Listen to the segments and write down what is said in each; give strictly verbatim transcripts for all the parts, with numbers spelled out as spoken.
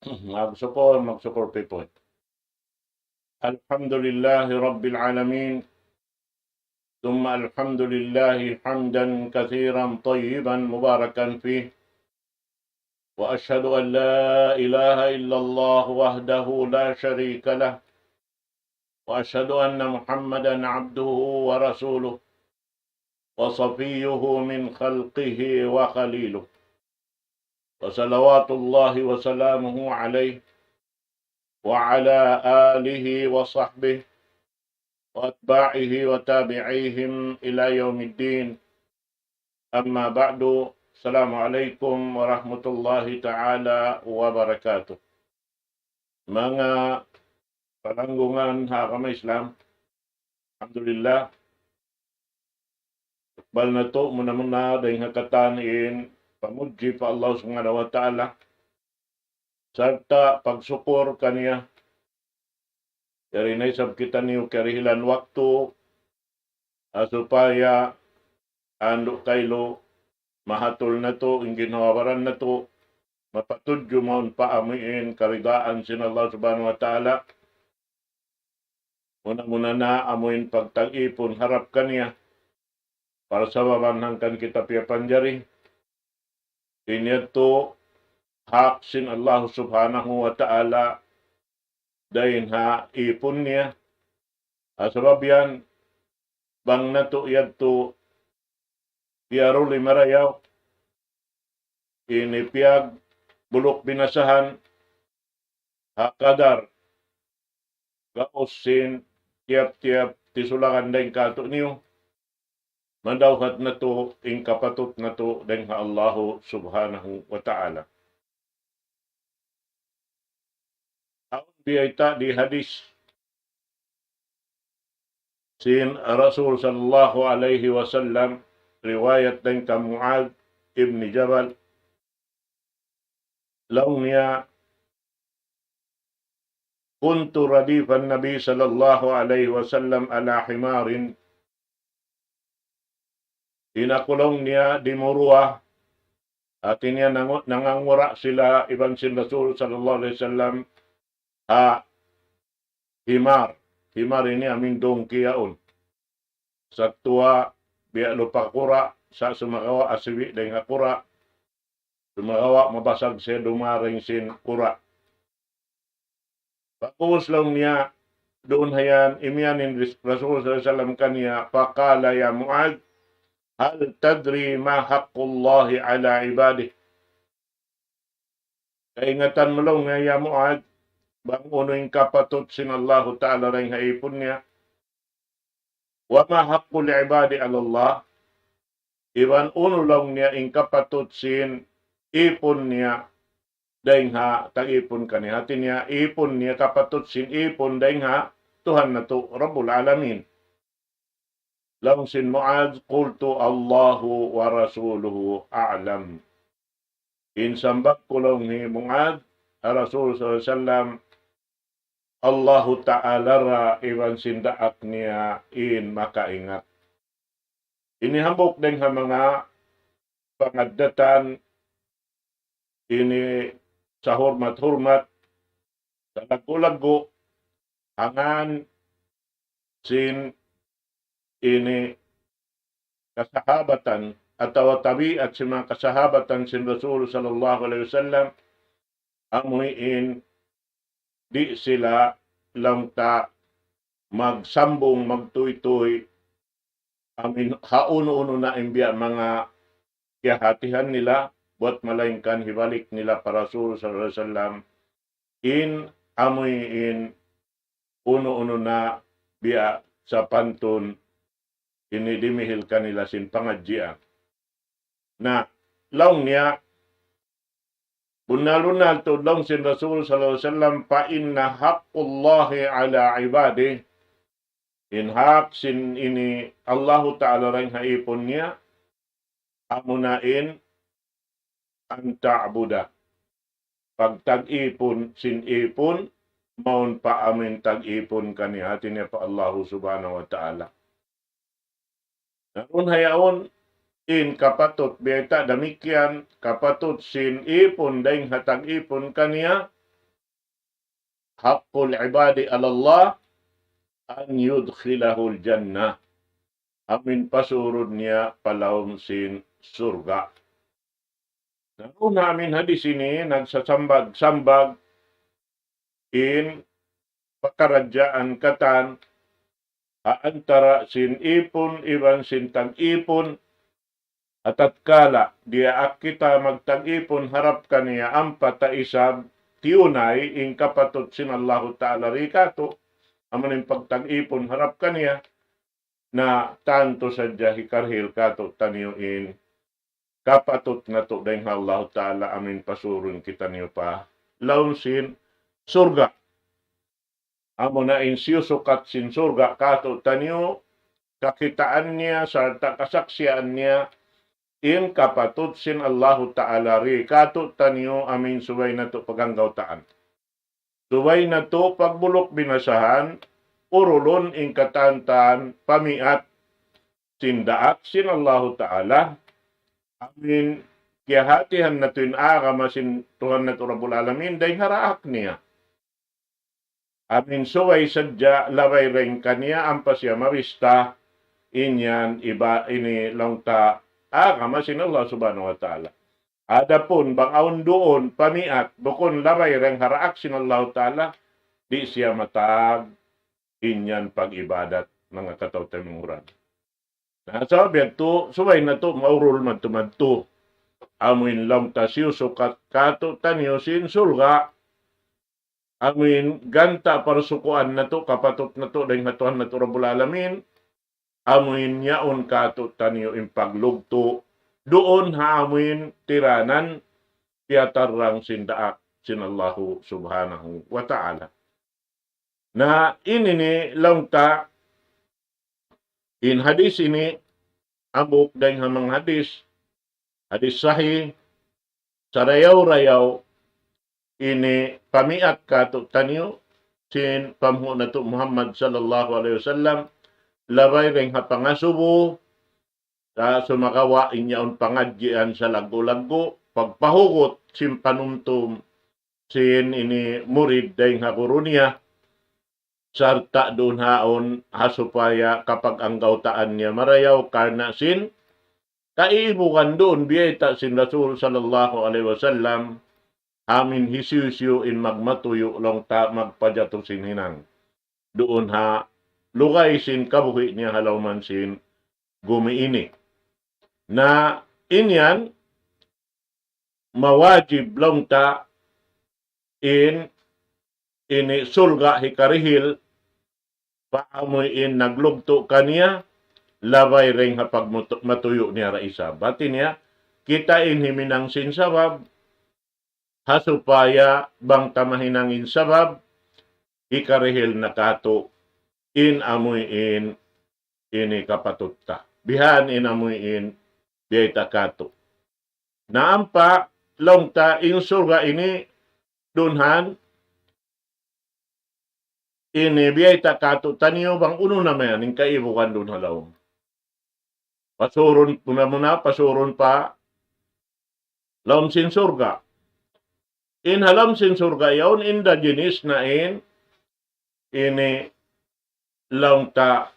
Magsukul, magsukul people. الحمد لله رب العالمين. ثم الحمد لله حمدا كثيرا طيبا مباركا فيه. وأشهد أن لا إله إلا الله وحده لا شريك له. وأشهد أن محمدا عبده ورسوله وصفيه من خلقه وخليله. وصلوات الله وسلامه عليه وعلى آله وصحبه وأتباعه وتابعيهم إلى يوم الدين. أما بعد، السلام عليكم ورحمة الله تعالى وبركاته. Manga palanggungan ha agama Islam, alhamdulillah, tukbal natu' muna-muna dayn ha katan in pamudji pa Allah Subhanahu wa Ta'ala, sarta' pagsukur kaniya. Yari na isab kitaniyu karihilan waktu, ha supaya andu' kailu mahatul natu' in ginhawa-baran natu', mapatudju mawn pa amuin karidaan sin Allah Subhanahu wa Ta'ala. Muna-muna na amuin pagtag-ipun harap kaniya, parsababan hangkan kita piyapanjari. Ini yadtu hak sin Allah Subhanahu wa Ta'ala dayn ha ipun niya. Ha sabab yan, bang natu' yadtu piyaruli marayaw, ini piyagbuluk binasahan, ha kadar gaus sin tiyap-tiyap tisulangan dayn kātu'niyu, madawhat natu' in kapatut natu' dayn ha Allahu Subhanahu wa Ta'ala. Awn biyayta' di hadis sin Rasul sallallahu alayhi wasallam, riwayat dayn kan Muadh ibn Jabal, laung niya, كنت رديف النبي صلى الله عليه وسلم على حمار. In aku laung niya dimuruwa, hati niya nangu-, nangangura' sila iban sin Rasul sallallahu alayhi wasallam ha himar. Himar ini amuin dungki yaun. Sa' tuwa, biya' lupa kura', sa' sumagawa' asibi' dayn ha kura', sumagawa' mabasag siya dumaring sin kura'. Pag'ubus laung niya, duun ha yan, imiyan in Ris-, Rasul sallallahu alayhi wasallam kaniya, فقال يا معاذ هل تدري ما حق الله على عباده؟ Kaingatan mu laung niya, ya Muadh, bang unu in kapatut sin Allahu Ta'ala dayn ha ipun niya? وما حق العباد على الله؟ Iban unu laung niya in kapatut sin ipun niya dayn ha tag-ipun kaniya. Hati niya ipun niya, kapatut sin ipun dayn ha Tuhan natu' Rabbul Alamin. Laung sin Muadh, قلت الله ورسوله أعلم. In sambag ku laung hi Muadh, ha Rasul sallallahu alayhi wasallam, Allahu Ta'ala ra iban sin daak niya in makaingat. Ini hambuuk dayn ha manga pangaddatan ini sahurmat-hurmat, salaggu'-laggu', hangkan sin ini kasahabatan atawa tabiat sin manga kasahabatan sin Rasul sallallahu alayhi wasallam, amuin di' sila laung ta magsambung, magtuytuy, amuin ha unu-unu na in biya' manga kiyahatihan nila, buwat malaingkan hibalik nila pa Rasul sallallahu alayhi wasallam, in amuin unu-unu na biya' sapantun ini dimihil kanila sin pangadjian. Na, laung niya, bunnal-bunnal tuud laung sin Rasul sallallahu alayhi wasallam, فإن حق الله على عباده, in hak sin ini Allahu Ta'ala dayn ha ipun niya, amuna in أن تعبد. Pagtag-ipun sin ipun, mawn pa amuin tag-ipun kaniya, hati niya pa Allahu Subhanahu wa Ta'ala. Na duun ha yaun, in kapatut, biyayta' damikkiyan, kapatut sin ipun dayn ha tag-ipun kaniya, حق العباد على الله أن يدخله الجنة. Amuin pasurun niya pa lawm sin surga'. Na duun ha amuin hadis ini nagsasambag-sambag in pakaradjaan katan ha antara sin ipun iban sin tag-ipun, ha tatkala diyaak kita magtag-ipun harap kaniya ampa ta isab tiyunay in kapatut sin Allahu Ta'ala ri katu', amuin pagtag-ipun harap kaniya, na tantu sadja hikarihil katu'taniyu in kapatut natu' dayn ha Allahu Ta'ala amuin pasurun kitaniyu pa lawm sin surga'. Amuna in siyusukat sin surga' katu'taniyu, kakitaan niya, sarta' kasaksian niya, in kapatut sin Allahu Ta'ala ri katu'taniyu amuin subay natu' paganggawtaan. Subay natu' pagbuluk binasahan, urulun in katan-katan pamiat sin daak sin Allahu Ta'ala, amuin kiyahatihan natu' in agama sin Tuhan natu' Rabbul Alamin, dayn ha daak niya. Amuin subay sadja labay dayn kaniya ampa siya mabista, in yan iba ini laung ta agama sin Allah Subhanahu wa Ta'ala. Adapun bang awn duun pamiat, bukun labay dayn ha daak sin Allahu Ta'ala, di' siya matag in yan pag-ibadat, manga kataw-taymanghuran. Na sabab yadtu, subay natu' maurul madtu-madtu. Amuin laung ta siyusukat katu'taniyu sin surga', amuin ganta' parsukuan natu', kapatut natu' dayn ha Tuhan natu' Rabbul Alamin, amuin yaun katu'taniyu in paglugtu' duun ha amuin tiranan piyatarrang sin daak sin Allahu Subhanahu wa Ta'ala. Na ini ini laung ta in hadis ini, hambuuk dayn ha manga hadis, hadis sahih, sarayaw-rayaw ini pamiat katu'taniyu sin panghu' natu' Muhammad sallallahu alayhi wasallam, labay dayn ha pangasubu, sa sumagawa' in yaun pangadjian salaggu'-laggu', pagpahugut sin panumtum sin ini murid dayn ha guru niya, sarta' duun ha yaun ha supaya kapag-anggawtaan niya marayaw karna' sin kaibugan duun biyayta' sin Rasul sallallahu alayhi wasallam, amuin hisiyu-siyu in magmatuyu' laung ta magpajatu sin hinang duun ha lugay sin kabuhi' niya ha lawm sin gumi ini. Na in yan mawajib laung ta in ini surga' hikarihil pa amuin naglugtu' kaniya, labay dayn ha pagmatu-, matuyu' niya da isab. Hati niya, kita in himinang sin sabab, ha supaya bang ta mahinang in sabab, hikarihil na katu' in amuin ini kapatut ta. Bihan in amuin biyayta' katu'. Na ampa laung ta in surga' ini duun ha ini biyayta' katu'taniyu bang unu na mayan in kaibugan duun ha lawm. Pasurun, muna-muna, pasurun pa lawm sin surga'. In ha lawm sin surga' yaun inda jinis na in ini laung ta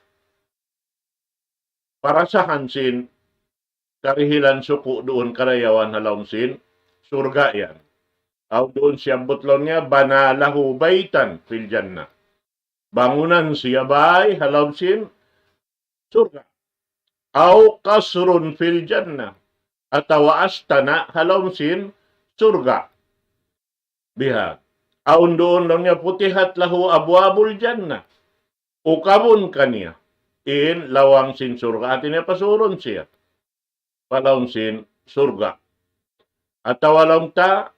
parasahan sin karihilan suku' duun karayawan ha lawm sin surga' yan. Aw duun siyabbut laung niya, بنى له بيتا في الجنة. Bangunan siya bay ha lawm sin surga'. أو قصرا في الجنة. Atawa astana' ha lawm sin surga'. Biha. Awn duun laung niya, فتحت له أبواب الجنة. Ukabun kaniya in lawang sin surga'. Hati niya pasurun siya pa lawm sin surga'. Atawa laung ta,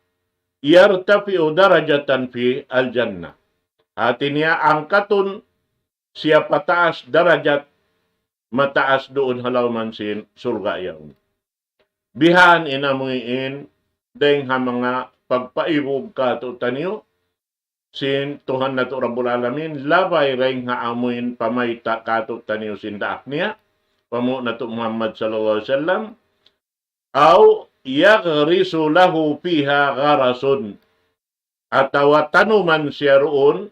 يرتفع درجة في الجنة. Hati niya angkatun siya pataas darajat, mataas duun ha lawm sin surga' yaun. Bihan in amuin dayng ha manga pagpaibug katu'taniyu sin Tuhan natu' Rabbul Alamin, labay dayng ha amuin pamayta' katu'taniyu sin daak niya, panghu' natu' Muhammad sallallahu alayhi wasallam, أو يغرس له فيها غرس. atawa tanuman siya duun,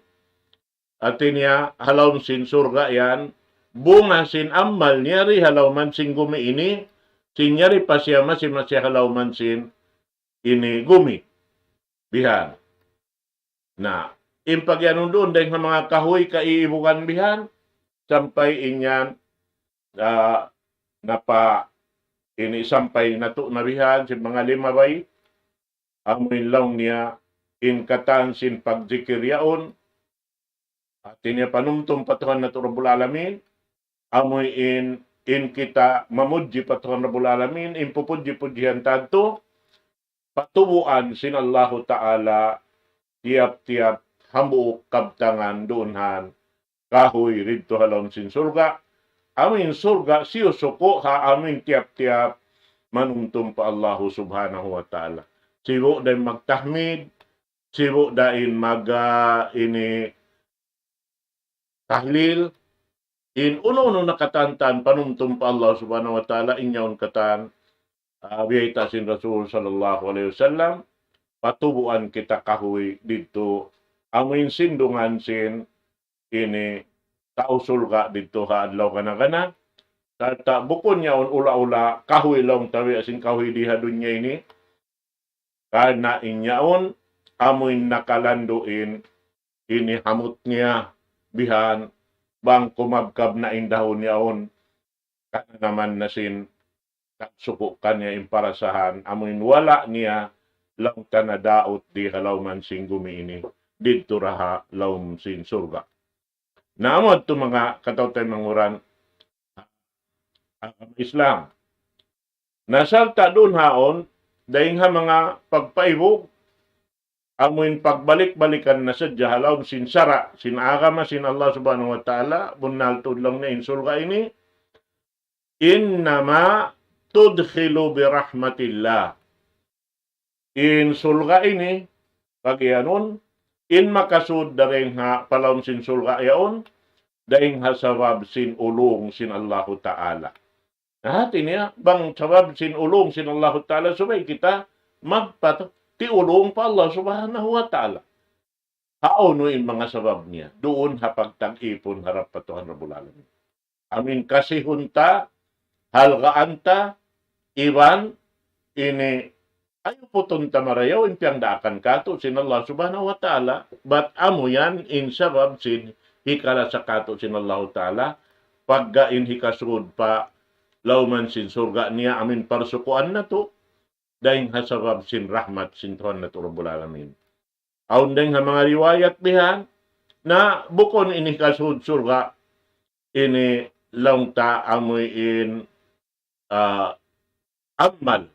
hati niya, ha lawm sin surga' yan, bunga sin amal niya di ha lawm sin gumi ini, sin yari pa siya masi-masi ha lawm sin ini gumi. Bihan. Na, in pagiyanun duun, dayng ha manga kahuy kaiibugan bihan, sampay in yan, ah, napa, ini sampay natu' na bihan, sin manga lima bay, amu in laung niya, in katan sin pagzikir yaun, hati niya panumtum pa Tuhan natu' Rabbul Alamin, amu in, in kita mamudji pa Tuhan Rabbul Alamin, in pupudji-pudjihan ta yadtu, patubuan sin Allahu Ta'ala tiyap-tiyap hambuuk kabtangan duun ha kahuy didtu ha lawm sin surga'. Amu in surga' siyusuku' ha amu in tiyap-tiyap manumtum pa Allahu Subhanahu wa Ta'ala. Sibu' da in magtahmid, sibu' da in mag, ah, ini tahlil, in unu-unu na katan-katan panumtum pa Allah Subhanahu wa Ta'ala, in yaun katan, ah, biyayta' sin Rasul sallallahu alayhi wasallam, patubuan kita kahuy didtu, amu in sindungan sin ini tau surga' didtu ha adlaw kana-kana, sarta' bukun yaun ula-ula kahuy laung ta biya' sin kahuy di ha dunya ini, karna' in yaun, amu in nakalandu' in, ini hamut niya, bihan, bang kumabkab na in dahun yaun, kananaman na sin, kagsuku' kaniya in parasahan, amu in wala' niya, laung ta nadaut di ha lawm sin gumi ini, didtu da ha lawm sin surga'. Na amu yadtu manga kataw-taymanghuran, agama Islam. Na sarta' duun haun, dayng ha manga pagpaibug, amu in pagbalik-balikan na sadja ha lawm sin sara', sin agama, sin Allah Subhanahu wa Ta'ala, bunnal tuud laung niya in surga' ini, إنما تدخل برحمة الله. In surga' ini, pagiyanun, in makasud dayn ha pa lawm sin surga' yaun, dayn ha sabab sin ulung sin Allahu Ta'ala. Na hati niya, bang sabab sin ulung sin Allahu Ta'ala, subay kita magpatiyulung pa Allah Subhanahu wa Ta'ala. Hawnu in manga sabab niya? Duun ha pagtag-ipun harap pa Tuhan Rabbul Alamin. Amu in kasihun ta, halgaan ta, iban ini, ayaw putun ta marayaw in piyagdaakan katu' sin Allah Subhanahu wa Ta'ala. Bat amu yan in sabab sin hikalasa katu' sin Allahu Ta'ala, pagga in hikasud pa lawm sin surga' niya, amu in parsukuan natu', dayn ha sabab sin rahmat sin Tuhan natu' Rabbul Alamin. Awn dayn ha manga riwayat bihan, na bukun in hikasud surga', ini laung ta amu in, ah, amal.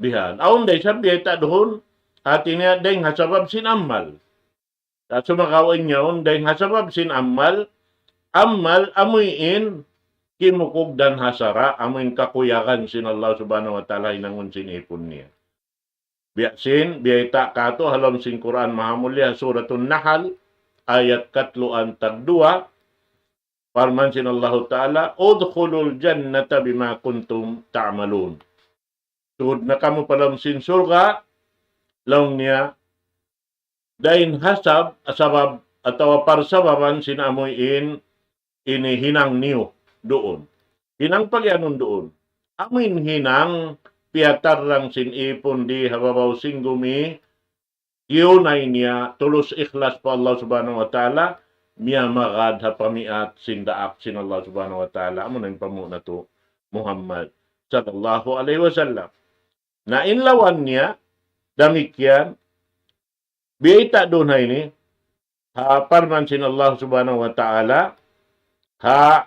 Bihan. Awn da isab biyayta' duun, hati niya dayn ha sabab sin amal. Sumagawa' in yaun, dayn ha sabab sin amal, amal amu in kimukugdan ha sara', amu in kakuyagan sin Allah Subhanahu wa Ta'ala hinangun sin ipun niya. Biya' sin, biyayta' katu' ha lawm sin Qur'an Mahamulliya, Suratun Nahl, ayat katluan tagduwa, parman sin Allahu Ta'ala, ادخلوا الجنة بما كنتم تعملون. Sud na kamu pa lawm sin surga', laung niya, dayn ha sab-, sabab atawa parsababan sin amu in ini hinang niyu duun. Hinang pagiyanun duun. Amu in hinang piyatarrang sin ipun di ha babaw sin gumi, kiyunay niya tulus ikhlas pa Allah Subhanahu wa Ta'ala, miyamagad ha pamiat sin daak sin Allah Subhanahu wa Ta'ala, amu na in panghu' natu' Muhammad sallallahu alayhi wasallam. Na in lawan niya, damikkiyan, biyayta' duun ha ini, ha parman sin Allah Subhanahu wa Ta'ala, ha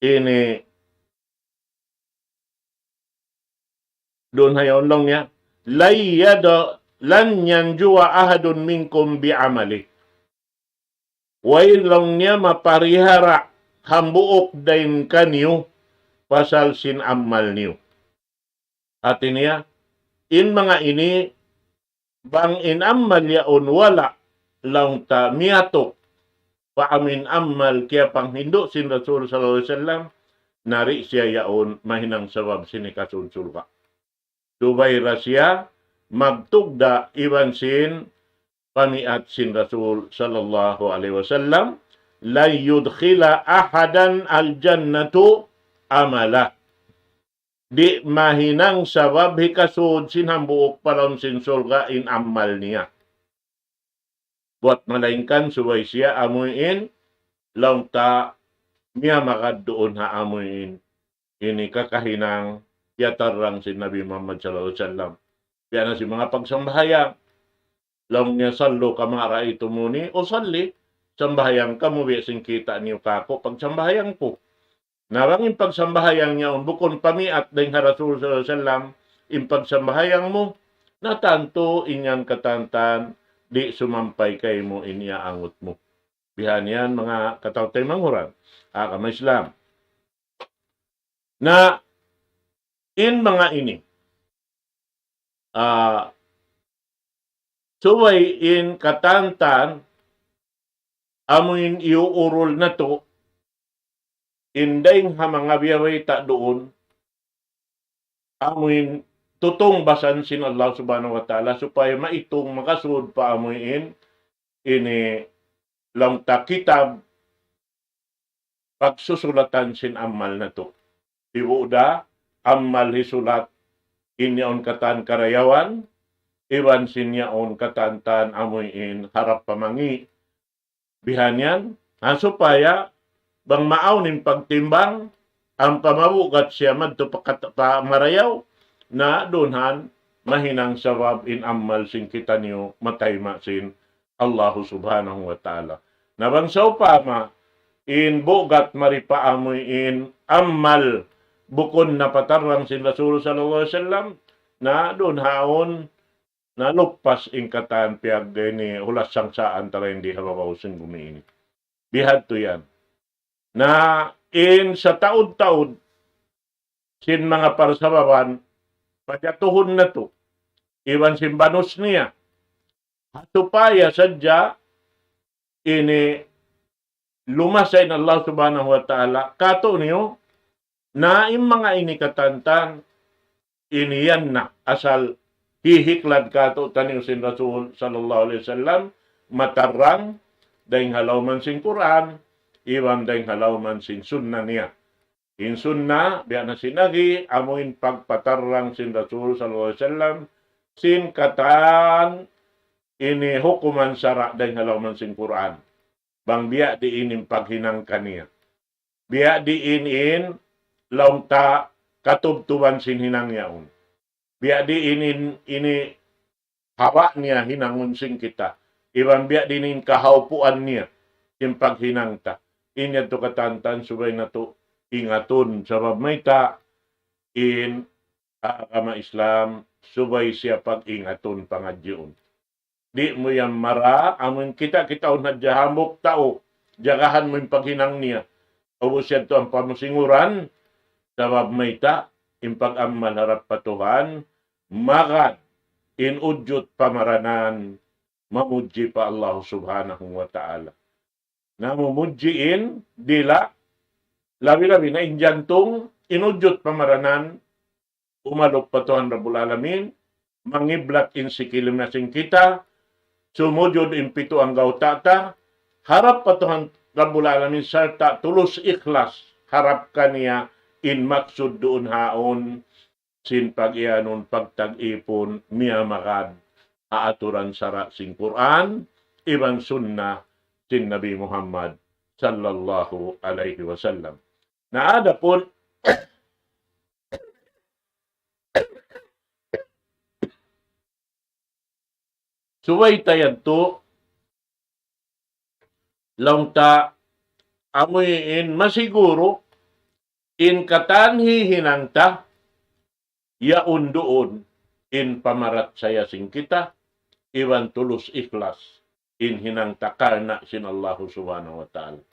ini, duun ha yaun laung niya, لن يد-، لن ينجو أحد منكم بعمله. Way laung niya maparihara hambuuk dayn kaniyu pasal sin amal niyu. Hati niya, in manga ini, bang in amal yaun wala', laung ta miyatuk pa amu in amal kiyapanghindu' sin Rasul sallallahu alayhi wasallam, na di' siya yaun mahinang sabab sin hikasud surga'. Subay da siya magtugda' iban sin pamiat sin Rasul sallallahu alayhi wasallam, لن يدخل أحدا الجنة عمله. Di' mahinang sabab hikasud sin hambuuk pa lawm sin surga' in amal niya. Buat malaingkan subay siya amuin laung ta miyamagad duun ha amuin ini kakahinang piyatarrang sin Nabi Muhammad sallallahu alayhi wasallam. Biya' na sin manga pagsambahayang. Laung niya, صلوا كما رأيتموني أصلي. Sambahayang kamu biya' sin kita' niyu kaku' pagsambahayang ku. Na bang in pagsambahayang niya yaun bukun pamiat dayn ha Rasul sallallahu alayhi wasallam, in pagsambahayang mu, na tantu in yan katantan, di' sumampay kaymu in iyaangut mu. Bihan yan, manga kataw-taymanghuran ha agama Islam. Na in manga ini, ah, subay in katantan, amuin iyuurul natu', in dayng ha manga biyabayta' duun, amuin tutungbasan sin Allah Subhanahu wa Ta'ala supaya maitung makasud pa amuin ini laung ta kitab pagsusulatan sin amal natu'. Ibu da, amal hisulat in yaun katan karayawan, iban sin yaun katantan amuin harap pamangi'. Bihan yan, ha, supaya bang maawn in pagtimbang, ampa mabugat siya madtu pa kat-, pa marayaw, na duun han mahinang sabab in amal sin kitaniyu matayma' sin Allahu Subhanahu wa Ta'ala. Na bang sawpama in bugat mari pa amuin amal bukun na patarrang sin Rasul sallallahu alayhi wasallam, na duun haun na lupas in katan piyag ini hulas sangsaan tara in di ha babaw sin gumi ini. Bihadtu yan. Na in sataud-taud sin manga parsababan, pajatuhun natu', iban sin banus niya. Ha supaya sadja ini lumasa in Allah Subhanahu wa Ta'ala katu'niyu, na in manga ini katantan, ini yan na asal hihiklad katu'taniyu sin Rasul sallallahu alayhi wasallam, matarrang, dayng ha lawman sin Qur'an, iban dayng ha lawman sin sunna niya. In sunna, biya' na sin agi, amuin pagpatarrang sin Rasul sallallahu alayhi wasallam, sin katan ini hukuman sara' dayng ha lawman sin Qur'an. Bang biya' diin in paghinang kaniya. Biya' diin in laung ta katubtuban sin hinang yaun. Biya' diin in ini hawa niya hinangun sin kita. Iban biya' diin in kahawpuan niya sin paghinang ta. In yadtu katantan subay natu' ingatun. Sabab mayta' in agama Islam subay siya pag-ingatun pangadjiun. Di' mu yan mara, amun kita-kitaun hadja hambuuk tau, jagahan mu in paghinang niya. Ubus yadtu ampa mu singuran, sabab mayta', in pag-amal harap pa Tuhan, magad in ujud pamaranan, mamudji pa Allah Subhanahu wa Ta'ala. Na mumudji in dila', labi-labi na in jantung, in ujud pamaranan, umalup pa Tuhan Rabbul Alamin, mangiblat in sikil niya sin kita, sumujud in pitu anggawta' ta, harap pa Tuhan Rabbul Alamin, sarta' tulus ikhlas, harap kaniya in maksud duun haun, sin pag-iyanun, pagtag-ipun, miyamagad ha aturan sara' sin Qur'an, iban sunnah sin Nabi Muhammad sallallahu alayhi wasallam. Na adapun subay ta yadtu, laung ta, amu in masiguru, in katan hihinang ta, yaun duun, in pamarachaya sin kita, iban tulus ikhlas, in hinang ta karna' sin Allahu Subhanahu wa Ta'ala.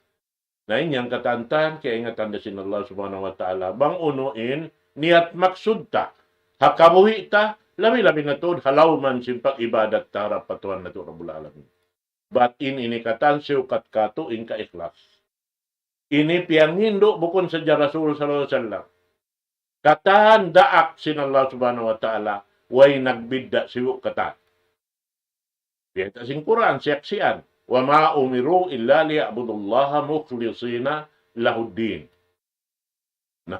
Na in yan katantan, kiyaingatan da sin Allah Subhanahu wa Ta'ala. Bang unu in niyat maksud ta. Ha kabuhi' ta, labi-labi na tuud ha lawman sin pag-ibadat ta harap pa Tuhan natu' Rabbul Alamin. Bat in ini katan siyukat katu' in kaikhlas. Ini piyanghindu' bukun sadja Rasul sallallahu alayhi wasallam. Katan daak sin Allah Subhanahu wa Ta'ala, way nagbidda' sibu' katan. Biyayta' sin Qur'an, siyaksian. وما أمروا إلا ليعبدوا الله مخلصين له الدين. Na,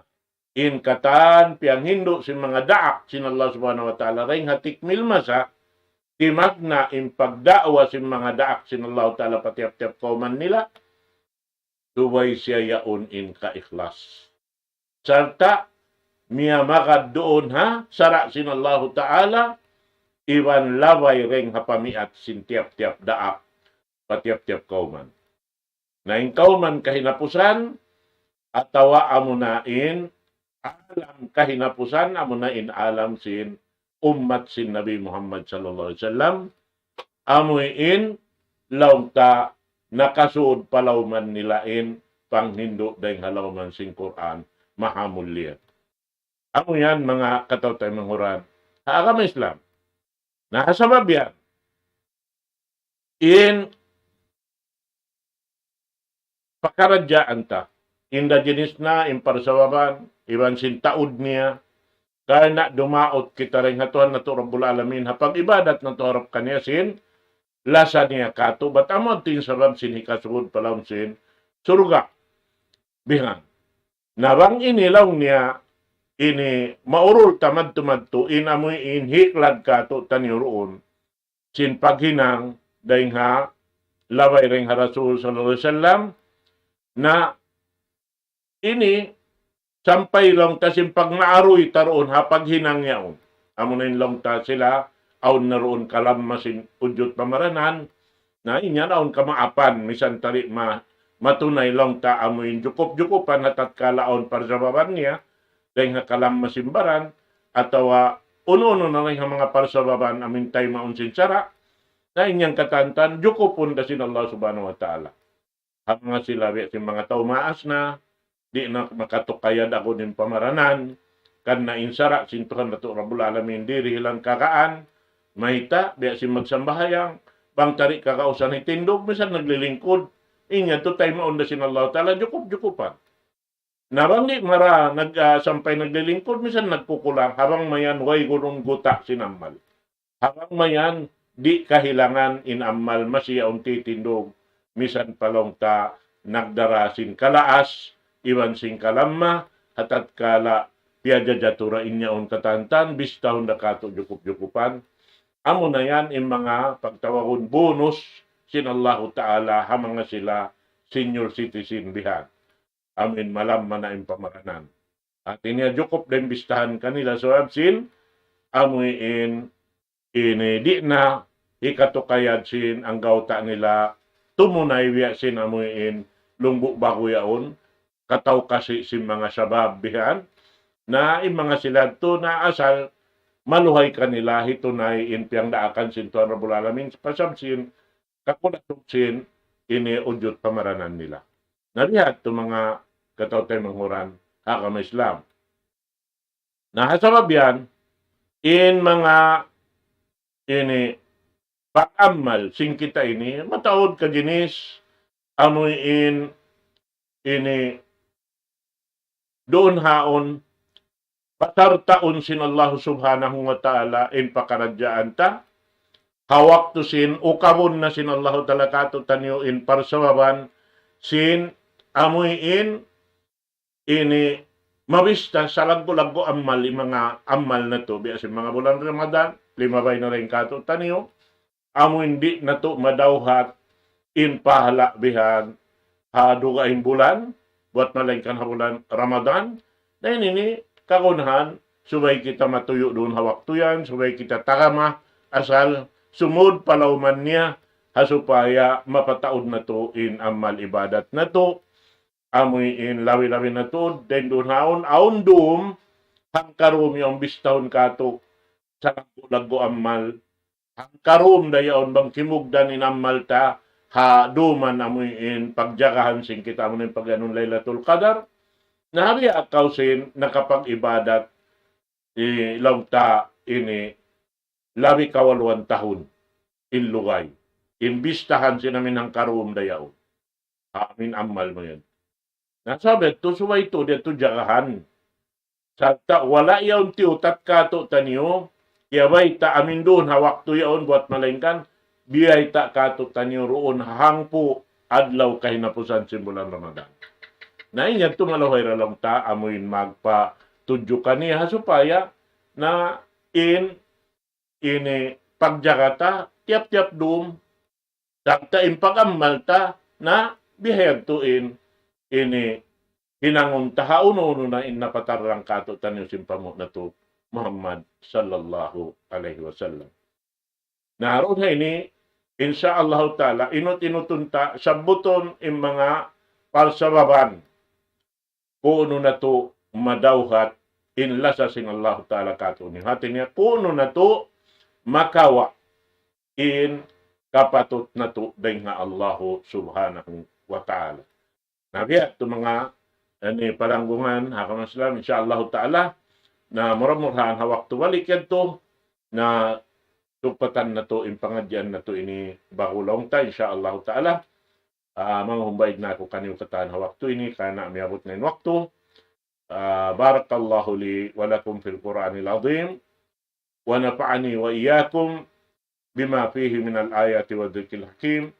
in katan piyanghindu' sin manga daak sin Allah Subhanahu wa Ta'ala, dayn ha tikmil masa, timagna' in pagda'wa sin manga daak sin Allah Ta'ala pa tiyap-tiyap kawman nila, subay siya yaun in kaikhlas. Sarta' miyamagad duun ha sara' sin Allahu Ta'ala, iban labay dayn ha pamiat sin tiyap-tiyap daak, pa tiyap-tiyap kawman. Na in kawman kahinapusan, atawa amuna in alam kahinapusan, amuna in alam sin ummat sin Nabi Muhammad sallallahu alayhi wasallam, amuin laung ta nakasud pa lawman nila in panghindu' dayng ha lawman sin Qur'an mahamulliya. Amu yan manga kataw-taymanghuran ha agama Islam. Na ha sabab yan, in pakaradjaan ta, in da jinis na, in parsababan, iban sin taud niya, karna' dumaut kita dayn ha Tuhan natu' Rabbul Alamin, ha pag-ibadat natu' harap kaniya sin lasa niya katu', bat amu in sabab sin hikasud pa lawm sin surga'. Bihan. Na bang ini laung niya, ini maurul ta madtu-madtu, in amuin hiklad katu' taniyu duun sin paghinang dayng ha, labay dayng ha Rasul sallallahu alayhi wasallam, na ini sampay laung ta sin pagmaaruy ta duun ha paghinang yaun. Amuna in laung ta sila, awn na duun kalamma sin ujud pamaranan, na in yan awn kamaapan, misan tali ma-, matunay laung ta amuin jukup-jukupan ha tatkala awn parsababan niya, dayng ha kalamma sin baran, atawa unu-unu na dayng ha manga parsababan amuin taymaun sin sara', na in yan katantan, jukupun da sin Allah Subhanahu wa Ta'ala. Ha manga sila biya' sin manga tau maas na, di' na makatukayad aku in pamaranan, karna' in sara' sin Tuhan natu' Rabbul Alamin di' dihilan kakaan, mayta', biya' sin magsambahayang, bang tari kagausan hitindug, misan naglilingkud, in yadtu taymaun da sin Allah Ta'ala, jukup-jukupan. Na bang di' mara nag-, ah, sampay naglilingkud, misan nagkukulang, ha bang mayan way gurun guta' sin amal. Ha bang mayan di' kahilangan in amal masi yaun titindug, misan pa laung ta nagdara sin kalaas, iban sin kalamma, ha tatkala piyajajatu da in yaun katantan, bistahun da katu' jukup-jukupan. Amuna yan in manga pagtawagun bonus sin Allahu Ta'ala ha manga sila senior citizen bihan. Amuin malamma na in pamaranan. Hati niya jukup da in bistahan kanila sabab sin amuin ini di' na hikatukayad sin anggawta' nila tumunay biya' sin amuin lunggu' bagu yaun, kataw kasi sin manga sabab bihan. Na in manga sila tu na asal maluhay kanila hitunay in piyangdaakan sin Tuhan Rabbul Alamin pasab sin kakulasug sin ini ujud pamaranan nila. Na biya' tu manga kataw-taymanghuran ha agama Islam. Na ha sabab yan, in manga ini pag-amal sin kita ini, mataud ka jinis, amuin ini duun haun, pasartaun sin Allah Subhanahu wa Ta'ala in pakaradjaan ta, ha waktu sin ukabun na sin Allah Ta'ala katu' taniyu in parsababan sin amuin ini mabista salaggu'-laggu' amal, in manga amal natu', biya' sin manga bulan Ramadan, limabay na dayn katu' taniyu, amuin di' natu' madawhat in pahala' bihan ha dugaing bulan, buwat malaingkan ha bulan Ramadan. Na ini ini kagunahan, subay kita matuyu' duun ha waktu yan, subay kita tagama, asal sumud pa lawman niya, ha supaya mapataud natu' in amal ibadat natu', amuin labi-labi na tuud, dayn duun haun, awn dum, hangkarum yaun bistahun katu', salaggu'-laggu' amal, hangkarum da yaun bang kimugdan in amal ta, ha duman amuin pagjagahan sin kita amuin pag-anun Laylatul Qadar, na ha biya' kaw sin nakapag-ibadat, i laung ta ini, labi kawaluan tahun in lugay. In bistahan sin amin hangkarum da yaun. Amin amal mu yan. Na sabab tu subay tu diya tu jagahan. Sarta' wala' yaun tiyutat katu' taniyu, kiyabayta' amin duun ha waktu yaun buwat malaingkan, biyayta' kātu'niyu duun ha hangpu' adlaw kahinapusan sin bulan Ramadan. Na in yadtu maluhay ra laung ta, amuin magpatudju kaniya supaya na in ini pagjaga ta tiyap-tiyap dum, sarta' in pag-amal ta na bihayadtu in ini hinangun ta ha unu-unu na in napatarrang kātu'niyu sin panghu' natu' Muhammad sallallahu alayhi wasallam. Na duun ha ini, insya Allahu ta'ala, inut-inutun ta sabbutun in manga parsababan kuunu natu' madawhat in lasa sin Allahu ta'ala kātu'niyu. Hāti niya kuunu natu' makawa' in kapatut natu' dayn ha Allahu subhanahu wa ta'ala. Na biya' tu manga ini palanggungan ha kamaslan, insya Allahu ta'ala, na mura-murahan ha waktu balik yadtu, na tupatan natu' in pangadjian natu' ini ba'gu laung ta, insya Allahu ta'ala. Ah, manghumbay na aku kaniyu katan ha waktu ini, karna' miyabut na in waktu. Ah, بارك الله لي ولكم في القرآن العظيم، ونفعني وإياكم بما فيه من الآيات والذكر الحكيم.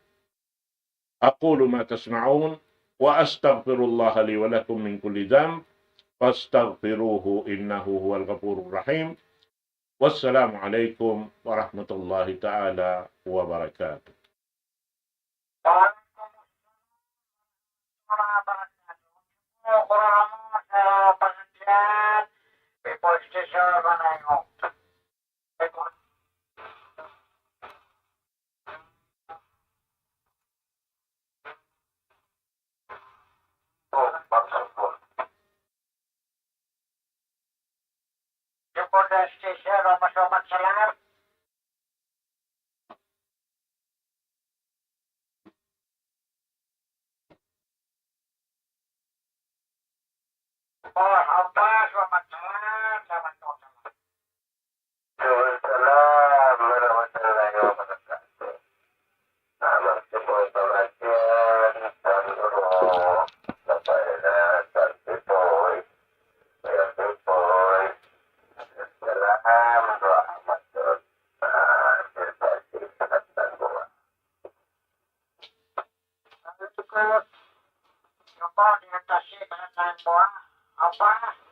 أقول ما تسمعون، وأستغفر الله لي ولكم من كل ذنب، فاستغفروه إنه هو الغفور الرحيم. والسلام عليكم ورحمة الله تعالى وبركاته. Waalaikumsalam warahmatullahi wabarakatuh. Selamat subuh, pengajian, dan guru, Bapak Ina, dan Ibu, Ibu, Ibu. Salam rahmatullah. Apa?